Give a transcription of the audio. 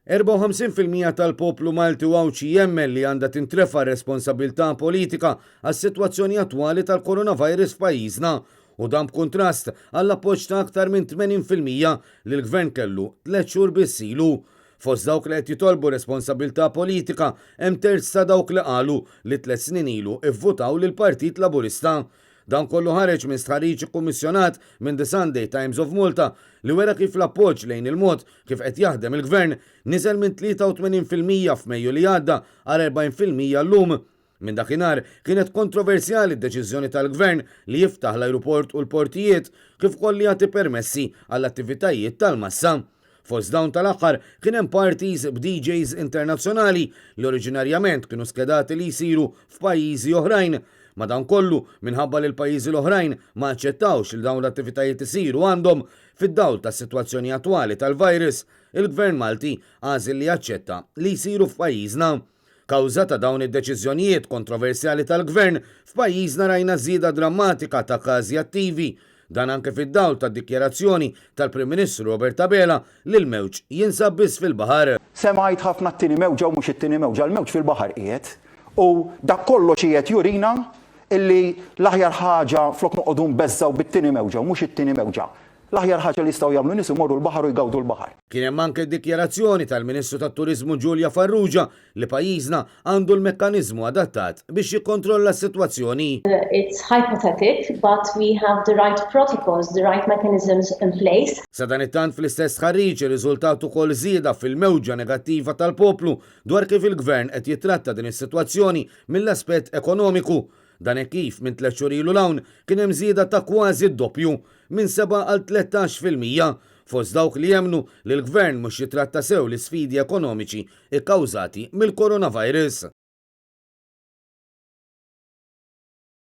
54% tal-poplu Malti u Għawdxi jemmen li għandha tintrefa' r-responsabbiltà politika għas-sitwazzjoni attwali tal-coronavirus f'pajjiżna u dan b'kuntrast għall-appoġġ ta' aktar minn 80% li l-Gvern kellu tlett xhur biss ilu. Fost dawk li qed jitolbu responsabbiltà politika hemm terz ta' dawk li qalu li tlett snin ilu ivvutaw lill-Partit Laburista. Dan kollu ħareġ minn stħarriġ ikkummissjonat minn The Sunday Times of Malta li wera kif l-appoġġ lejn il-mod kif qed jaħdem il-Gvern niżel minn 83% f'Mejju li għadda għal 40% llum. Minn dakinhar kienet kontroversjali d-deċiżjoni tal-Gvern li jiftaħ l-ajruport u l-portijiet kif ukoll li jagħti permessi għall-attivitajiet tal-massa. Fost dawn tal-aħħar kien hemm parties b'DJs internazzjonali li oriġinarjament kienu skedati li jsiru f'pajjiżi oħrajn. Madankollu, minħabba li l-pajjiżi l-oħrajn ma aċċettawx li dawn l-attivitajiet isiru għandhom fid-dawl tas-sitwazzjoni attwali tal-virus, il-Gvern Malti għażel li jaċċetta li jsiru f'pajjiżna. Kawża ta' dawn id-deċiżjonijiet kontroversjali tal-Gvern, f'pajjiżna rajna żieda drammatika ta' każi attivi. Dan anke fid-dawl tad-dikjarazzjoni tal-Prim Ministru Robert Abela li l-mewġ jinsab biss fil-baħar. Semgħajt ħafna t-tieni mewġa u mhux it-tieni mewġa, l-mewġ fil-baħar qiegħed. U dak kollox qiegħed jurina illi l-aħjar ħaġa flok noqogħdu nbeżżgħu bit-tieni mewġa u mhux it-tieni mewġa. L-aħjar ħaġa li jistgħu jagħmlu n-nies imorru l-baħar u jgawdu l-baħar. Kien hemm anke dikjarazzjoni tal-Ministru tat-Turiżmu Julia Farrugia li pajjiżna għandu l-mekkaniżmu adattat biex jikkontrolla s-sitwazzjoni. It's hypothetic, but we have the right protocols, the right mechanisms in place. Sadanittant fl-istess stħarriġ irriżultat ukoll żieda fil-mewġa negattiva tal-poplu dwar kif il-Gvern qed jittratta din is-sitwazzjoni mill-aspett ekonomiku. Dan hekk kif minn tlett xhur ilu 'l hawn kien hemm żieda ta' kważi d-doppju, minn 7 għal 13%, fost dawk li jemmnu li l-Gvern mhux jitratta sew l-isfidi ekonomiċi kkawżati mill-coronavirus.